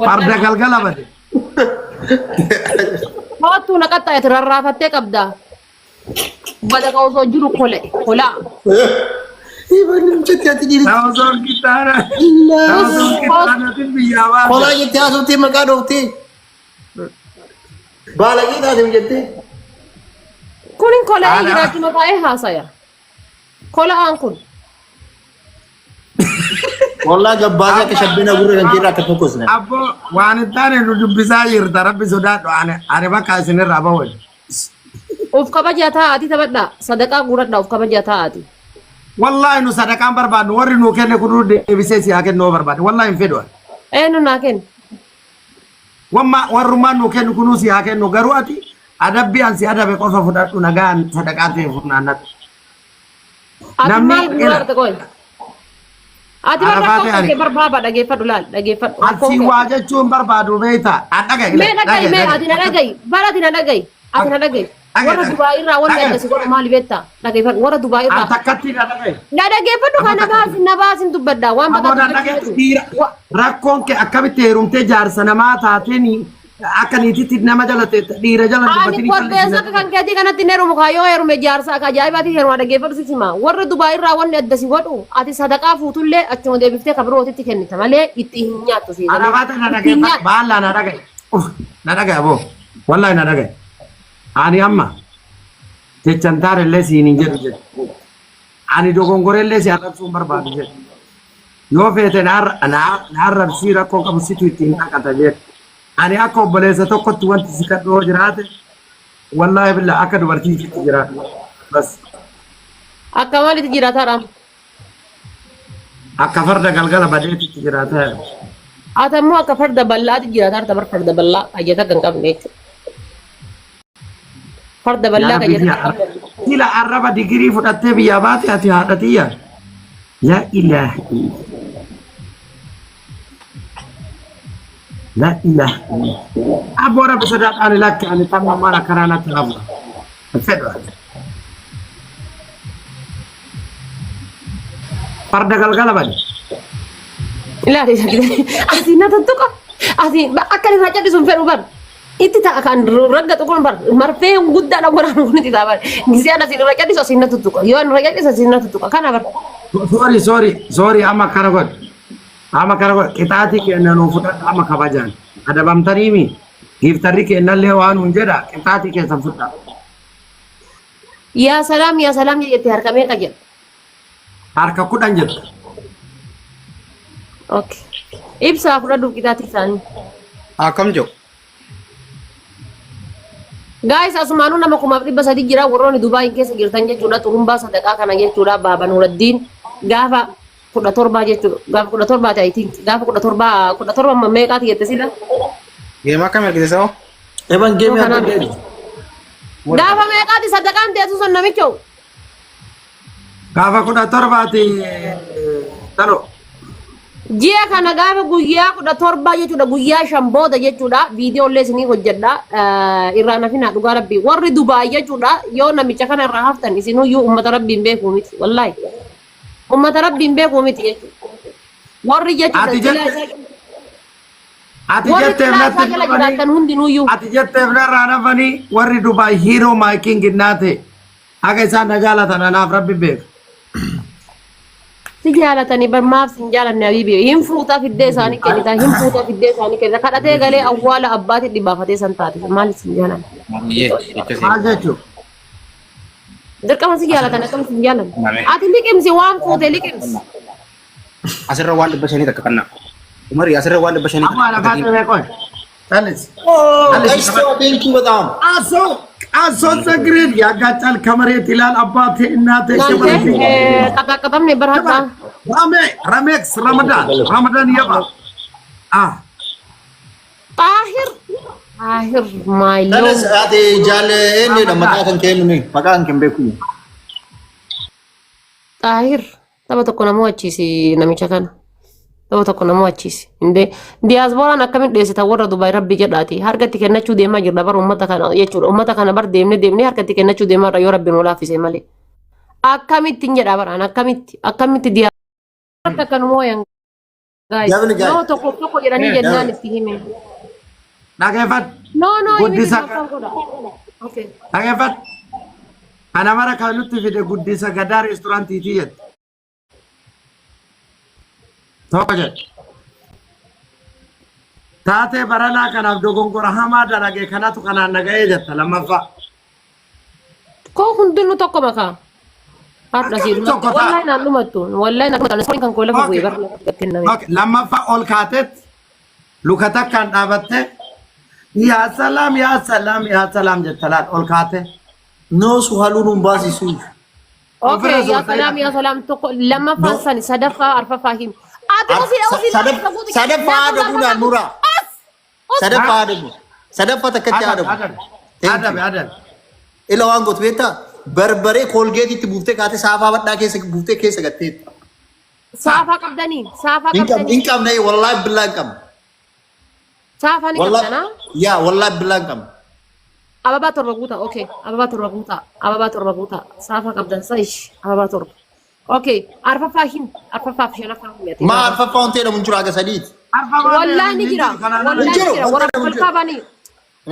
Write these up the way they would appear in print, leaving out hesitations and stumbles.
Farda galgala bade. Koottuu na qaxxaa'etu rarraafattee qabda. Badaqa osoo jiru kole kolaa. Ibanni mucatti ati dhiirri. Nama osoo hin qixxaana. Nama osoo hin qixxaanatin biyyaa baase. Kolaa jettee haasoftii maqaa dhooftee. Baalagee taate jettee. Kun kola'ee Haala. jiraachuma taa'ee haasaya. Kola'aan kun. Wallaa gabbaasee akka shabbina gurra kan keerraa akka tokkosne. Abboo waan hin taane nu dubbisaa jirta rabbi sodaadhu ani ani bakka isinirraa bahuun. Of kabajaa taa'aati taphadhaa. Sadaqaa guuradhaa of kabajaa taa'aati. Wallaahi nu sadaqaan barbaadnu warri nuu kenne kunuu deebisee si haa kennu yoo barbaade wallaahi hin fedhu. ani. Eenyu naa kenna? Wamma warrummaan nuu kennu kunuu si haa kennu garuu ati adabbii an si adabe qofa fudhadhu nagaan sadaqaa ta'e funaannadhu. Ati Namni maal ila guurarte qoy? Ati bar Arafaa rakkoon ta'e kan ani kee barbaaba dhageeffadhu laal dhageeffadhu rakkoon Asii kee. waa jechuun barbaadu beektaa? An dhaga'i Mee dhaga'i dhaga'i mee dhaga'i ati na dhaga'i bara ati na dhaga'i ati na dhaga'i dhaga'i warra dhaga'i Dubaay irraa wanni dhaga'i adda si godhu maali beektaa dhageeffadhu warra Dubaay an irraa takkatti na dhaga'i. na dhageeffadhu Amma kan na takkatti. baasin na baasin dubbadha waan Ammoo badaa na dubbachuu dhaga'i feetu. dhiira Wa- rakkoon kee akkamitti heerumtee jaarsa namaa taateen akka niititti nama jala teetta dhiira jala Ani dubbatini korbeessa callisina. akka kan keetii kanatti hin heerumu kaa yoo heerume jaarsa akka ajaa'ibaatiin heeruma dhageeffadhu sitti hima. Warra Dubaay irraa wanni adda si godhu ati sadaqaa fuutullee achuma deebiftee ka birootitti kennita malee itti hin nyaattu sii galee. Arafaata na Itti hin dhageeffadhu nyaattu. baallaa na dhaga'i. Uf na dhaga'i aboo wallahi na dhaga'i. Ani amma jechan taanellee siin hin jedhu jedhu. Ani dogongorellee si arrabsuu hin barbaadu jedhu. Yoo feete na arrabsii rakkoo qabu situ ittiin dhaqata jedhu. Ani akka obboleessa tokkotti wanti si kadhu yoo jiraate wallaahi billah akka dubartiitti jiraadhu. Bas Akka maalitti jiraataadha? akka farda galgala badeetitti jiraata. Ati ammoo akka farda bal'aatti jiraataa bar farda bal'aa kayyata kan qabne jechuudha. Farda Yaa bal'aa Rabbi kayyata biyya kan qabne. sila arraba digirii fudhattee biyyaa baate ati haadha tiyya. Laa ilaaha illallah. Laa ilaaha illallah. Abboo rabbi sodaadhaan lakki ani tamma maal akkanaa natti hafu. Hin fedhu ani. Farda galgala bade. Ilaali asii na tuttuqa asii akka inni irraa callisu hin fedhu bar. Itti ta'a kan raggaxu kun bar marfee guddaadha waraanu kun itti ta'a bar. Gisee asii irra callisu asii na tuttuqa yoo inni irra callisu asii na tuttuqa kana bar. Sorry sorry sorry amma akkana godhi. Amma akkana godhi qixaatii kenna nuu fudhadhu amma kabajaan. Adabamtaniimi giiftarri kennallee waan hun jedha qixaatii keessan fudhaa. Yaa salaam yaa salaam jettee harka meeqa jedha. Harka 10 jetta. Okay. Ibsaa fudhadhu qixaatii isaanii. Akkam jiru? Guys asumaanuu nama 1300 jira warroonni Dubaayin keessa jirtan jechuudha xurumbaa sadaqaa kana jechuudha baaba Nuuraddiin gaafa 17 jechuudha gaafa 17ti I think gaafa 17 17 meeqaati jette sila Geema akkam ergite sa'o? Eban yoo geemii kanaa akka miti. deemu. Gaafa meeqaati sadaqaan teessu sun namichoo Gaafa 17ti talo. Ji'a kana gaafa guyyaa 17 jechuudha guyyaa 5 booda jechuudha viidiyoo illee isinii hojjedha irraa nafinaa dhugaa rabbii warri Dubaay jechuudha yoo namicha kana irraa haftan isinuyyuu ummata rabbiin beekuu miti wallaahi ummata rabbiin beekuu miti jechuudha warri jechuudha Ati jila jette isaa ati warri jetteef xilaa natti isaa jala nafanii jiraattan hundinuyyuu ati jetteef narraa nafanii warri Dubaay hero my king innaate Haga isaan na jaalatan anaaf rabbi beeka. Si jaalatanii bar maaf sin jaalanne habiibi hin fuutaa fiddee isaanii kennitaa hin fuutaa fiddee isaanii kennita kadhatee galee awwaala abbaati dhibaafatee san taate maal sin jaalanne Maruyyee jecha Maal seenaa. jechuun? dirqama si jaalatan akkam sin jaalanne ati liqimsi waan fuute liqimsi Asirra waan 500 takka kannaa. Umari asirra waan 500 Amma takka lafaa gatiin. ta'e qoy. Callis. Oh, Callis. ቀሽቶ ቴንክ ዩ በጣም አሶ አሶ ፀጉሬን ያጋጫል ከመሬት ይላል አባቴ እናቴ እናንተ ከመሬት ቀጣቀጠም ነበር ሀጣ ራሜ ረሜክስ ረመዳን ረመዳን የባ አ ጣሂር ጣሂር ማይ ተነስ ሎቭ ati jaal eenyudha maqaa kan kennu maqaa kan kennu beeku Xaahir tapha tokko nama wachiisi namicha kana. Tapha tokko nama wachiisi. Indee diyaaspooraan akkamiin dheessita warra Dubaay rabbi jedhaati. Harka itti kennachuu deemaa jirra bar uummata kana jechuudha. Uummata kana bar deemnee deemnee harka itti kennachuu deemaa irra yoo rabbi nu laaffise malee. Akkamittiin jedha baraan akkamitti akkamitti diyaaspooraan akka nu mooyan. Guys. Double guys. No tokko tokko jedhanii jennaan itti hime. Dhageeffadhu. No no inni Guddisa tap godha. Okay. Dhageeffadhu. Kana mara kan nutti fide guddisa gadaa reesturaantiitii jette. Tokko jedhe. Taatee baranaa kanaaf dogongora hamaa dalage kanatu kanaan naga'ee jetta lammaffaa. Koo hundinuu tokko makaa. Har'a sii dhumatti. Tokko ta'a. Wallahi naan dhumattu. Wallahi naan dhumattu. Kan koo lafa bu'ee Okay. bara lafa kenname. Okay, lammaffaa ol kaateet luka takkaan dhaabattee yaa salaam yaa salaam yaa salaam jetta laal ol kaatee. No su haluu nuun baasisu. Okay, Ofirra yaa zoortee salaam yaa salaam tokko lammaffaan No. sani sadaffaa arfaffaa himi. Ati usii usii Sadaffaa haadha bunaa nura. Sadaffaa haadha bu. Sadaffaa takkatti haadha bu. Adabe adabe adabe. Ila waan gootu beektaa barbaree koolgeetitti buuftee kaatee saafaa badhaa keessa buuftee keessa gatteetti. Saafaa qabdanii saafaa Hin qabne qabdanii hin qabne wallaahi billaa hin qabne. saafaa ni qabdanaa. Wallaahi yaa wallaahi billaa hin qabne. Ababaa torba guutaa okay ababaa torba guutaa ababaa torba guutaa saafaa qabdan sa'ish ababaa torba. Okay arfaffaa himi arfaffaa fi shanaffaa himi ati. Maa arfaffaa wanti jedhamu hin jiru haga sadiiti. Wallahi ni jira wallahi ni jiru, jira wanti warra jedhamu hin jiru. balkaa banii.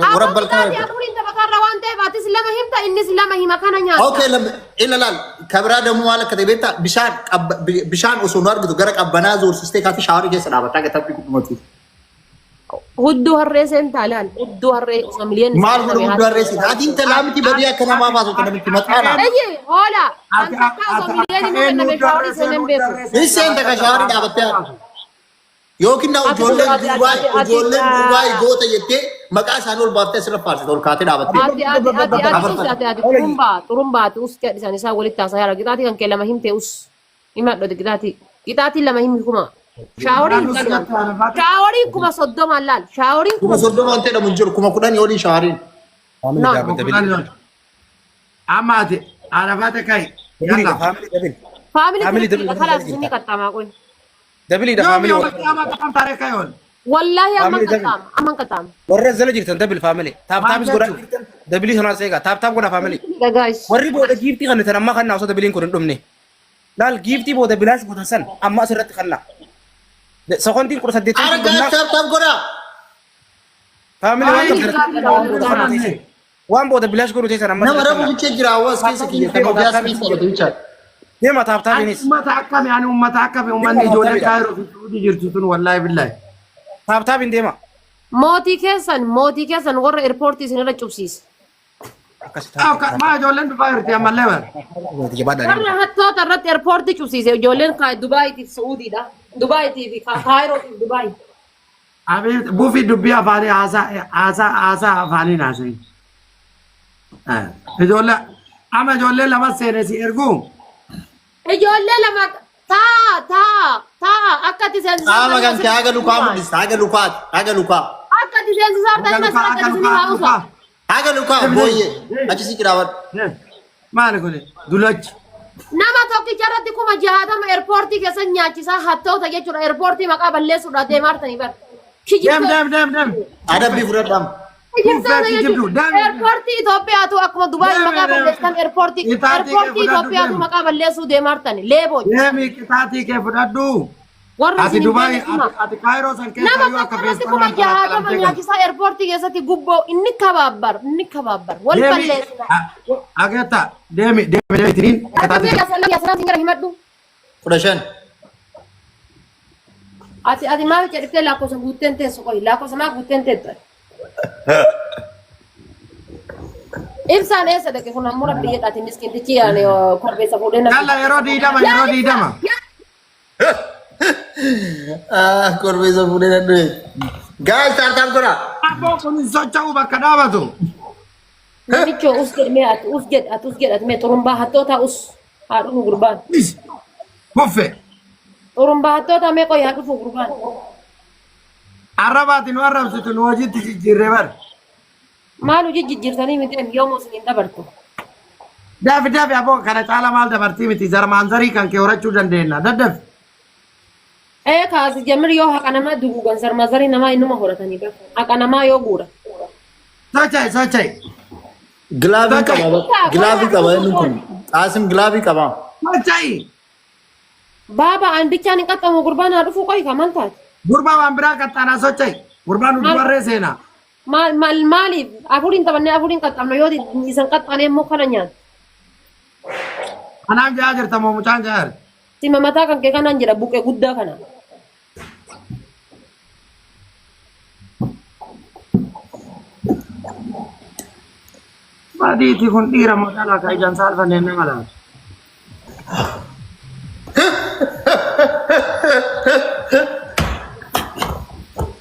Warra balkaa Abbaan afuriin taphatarra waan ta'eef atis lama himta innis lama hima kana nyaata. Okay, ila laal kabiraa dammoo maal akka ta'e beektaa bishaan bishaan osoo nu argitu gara qabbanaa zoorsistee kaatee shaaworii keessa dhaabataa akka taphni dhumatu. Hudduu harree seentaa laal hudduu harree osoo miliyoonni Maal godhu hudduu harree seenta? Ati intalaa miti badii akka namaa baasu kan namitti maxaana. Eeyyee hoola an takka osoo miliyoonni nu kenname shaaworii seeneen beeku. Hin seenta kan shaaworii dhaabattee haadha. Yookiin na Ati ijoolleen ati Dubaay ati ati ijoolleen Dubaay goota jettee maqaa isaanii ol baaftee asirra faarsite ol kaatee dhaabattee. Ati ati ati ati us ati ati xurumbaa xurumbaa ati us jedhi isaan isaa walitti haasaa yaara qixaatii kan kee lama himte us himadhu qixaatii qixaatii lama himi kuma shaaworiin hin galu shaaworiin 30,000 laal shaaworiin Kuma kuma 30 wanti jedhamu hin jiru 10,000 olii shaaworiin. Faamilii No. dhaabate bilii. Amma ati arafaate kai. Dabiliidha Yalla. faamilii dabil. faamilii Faamilii tiripiidha dabil. kalaas isinii qaxxaamaa qoy Dabiliidha Yoom faamilii. yoom qiyaamaa qaban taaree kai ol. wallaahi amman Faamilii dabil. qaxxaama amman qaxxaama Warra jala jirtan dabil faamilii. Taap Maal taapis godhaa jechuun? jirtan. Dabilii sanaa seegaa taap taap godhaa faamilii. guys Warri booda giiftii kan tan amma kannaa osoo dabiliin kun hin dhumne. Laal giiftii booda bilaash gootan san amma asirratti kannaa. Sekondiin 18 Ara gaas taap taap godhaa. Faamilii waan qabdan. Waan booda bilaash godhu teessan amma Nama asirratti rabu kannaa. bichee jira hawaas keessa kiyya kan ofiyaas keessa qabate bicha. Deema taap Ani taapiinis. ummata akkami ani ummata akkami ummanni Deema ijoolleen taapidha. Kaayiroo fi Suudii jirtu tun wallaahi billaahi. Taap taapiin deema. Mootii keessan warra eerpoortii isinirra cubsiise. Akkasi Akka maa ijoolleen dhufaa jirti ammallee bara. Jabaadha. Warra hattoota irratti eerpoortii cubsiise ijoolleen Dubaayiitiif Su'uudiidha. Dubaayiitiif Kaayirootiif Dubaay. Abiy buufii dubbii afaanii haasaa haasaa haasaa afaaniin haasa'i. Ijoollee amma ijoollee lama seene si erguu. Ijoollee lama taa taa taa akka ati seensisaa Qaama kan kee haga lukaa mul'ista haga lukaati haga lukaa. Akka ati seensisaa Akka ta'e lukaa masirratti akka isinii lukaa haa akka usa. lukaa. Haga lukaa booyyee achi si qiraawwadhu. Maali kuni dulachi. Nama tokkicha irratti 60,000 eerpoortii keessa nyaachisaa hattoota jechuudha. Eerpoortii maqaa balleessuudhaaf deemaa jirtanii bara. Deem deem deem deem. Adabbii fudhadhaam. Kijibtoota Kuufee kijibdu, jechuudha. deem. Eerpoortii Itoophiyaatu akkuma Dubaay Deemi, maqaa deemi. balleessan eerpoortii Qixaatii kee eerpoortii fudhadhu, Itoophiyaatu deemi. maqaa balleessuu deemaa jirtani. Leeboo Deemi qixaatii kee fudhadhu. warra Ati isin hin Dubaay beekne suma. ati Kaayiroo san keessa Nama iyyuu akka tokko irratti feesfannaan 60,000 talaalamtee galti. nyaachisaa eerpoortii keessatti gubboo inni kabaabbar inni kabaabbar wal Deemi balleessina. ageetta deemi deemi deemi tiniin Ati qixaatii yaa salaam yaa salaam sin gara himadhu. 15. Ati ati maal jedhiftee lakkoofsa guutteen teessu qoyi lakkoofsa maa guutteen teettu. Ibsaan eessa dhaqe kun ammoo rabbi jedhaati miskiintichi yaani korbeessa fuudhee na. Yalla yeroo 20 yeroo 20. Ah korbeessa fuudhee nan dhufe. Gaas taap taap godhaa. Abboo kun hin socho'u bakka dhaabatu. Namichoo us jedh mee ati us jedh ati us jedh ati mee xurumbaa hattootaa us haa dhufu gurbaan. Kuffe. Xurumbaa hattootaa mee qoyi haa dhufu gurbaan. Arrabaati nu arrabsitu nu hojiitti jijjiirree bara. Maal hojii jijjiirtanii miti yoomuu isin hin dabartu. Dafi dafi aboo kana caala maal dabartii miti zarmaanzarii kan kee horachuu dandeenya. Daddafi. Ee kaasi jamir yoo haqa namaa duguugan sarmazarii namaa innuma horatanii bara. Haqa namaa yoo guura. Socho'i socho'i. Gilaavii qaba. Gilaavii qaba inni kun. Qaasim gilaavii qaba. Socho'i. Baaba an bichaan hin qaxxamu gurbaan haa dhufuu qoy maal taate? Gurbaa waan biraa qaxxaanaa socho'i. Gurbaan nu dubarree seenaa. Maal maal maaliif afuriin taphannee afuriin qaxxamna yoo isan qaxxanee immoo kana nyaata. Anaan ja'a jirta moo mucaan ja'a jirti? Sima mataa kan kee kanaan jedha buqee guddaa kana. Baadiitii kun dhiira moo dhalaa ka ijaan saalfanneen nama laata?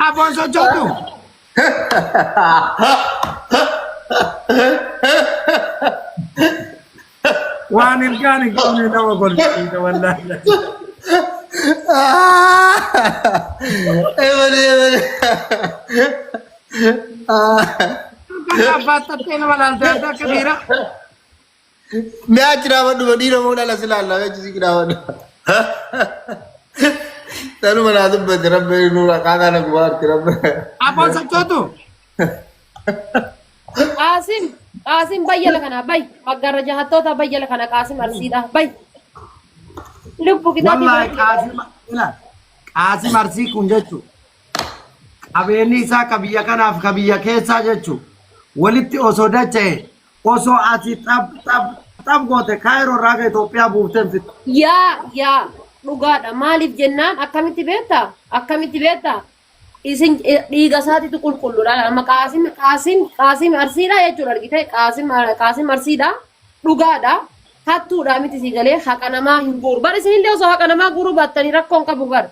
Abboon sochootu. Waan ilkaan hin qabne nama kolfisiisa wallaahi. Ebele ebele. Kan abbaattattee nama laaltee adda akka dhiira. Mee achi dhaabadhu dhiira moo dhala si laalla mee achi si dhaabadhu. Tanuma naa dubbate rabbi nuura qaataa na gubaatti rabbi. Abboon sochootu. Qaasim Qaasim bayyala kana bay maggaarra jahattoota bayyala kana Qaasim Arsiidha bay. Lubbu kitaabii Wallaahi Qaasim ilaal. Qaasim Arsii kun jechuun qabeenyi isaa ka biyya kanaaf ka biyya keessaa jechuun walitti osoo dacha'e osoo asii xab xab xab goote Kaayiroo irraa akka Itoophiyaa buuftee hin fixxu. Yaa yaa dhugaadha maaliif jennaan akkamitti beektaa akkamitti beektaa isin dhiiga isaatitu qulqulluudha amma Qaasim Qaasim Qaasim Arsiidha jechuudha argite Qaasim Qaasim Arsiidha dhugaadha hattuudha miti si galee haqa namaa hin guuru bar isinillee osoo haqa namaa guuruu baattanii rakkoon qabu bar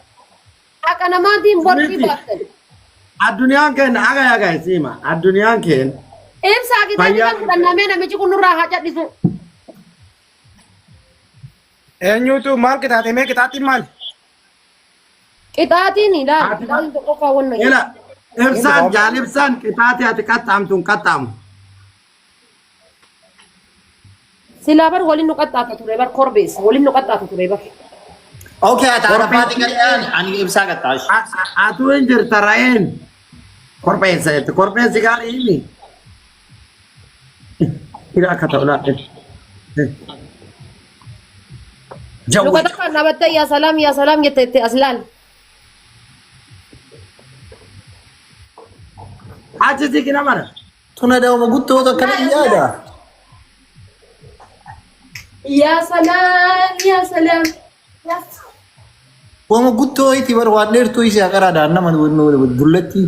haqa namaatiin borcii Miti. baattanii. Addunyaan keenya aga yaga isiima. Addunyaan keenya Ibsaa kitaabni Fayyaa- kan fudhannamee namichi kun nurraa haa cadhisu. Eenyutu maal qixaaxe mee qixaaxxiin maali? Qixaatiin ilaali. Ati- Qixaatiin tokko kaawwanna. ila ibsaan jaalibsaan qixaate ati qaxxaamtu hin qaxxaamu. Silaa bar waliin nu qaxxaata ture bar korbeessa waliin nu qaxxaata ture bar. Okay, ati Arafaati qaxxaan ani ibsaa qaxxaash. Atuu hin jirta ra'een korbeessa jette korbeessi gaarii himi. Ila akka ta'u laal. Jawwe. Luka takkaan dhaabattee yaa salaam yaa salaam jette itti as laal. Achi siqina mana. Tuna daawma guttoo akkana hin yaada. Yaa salaam yaa salaam. Wama guttoo itti bar waan dheertuu isii haqaraadhaan nama dullatti.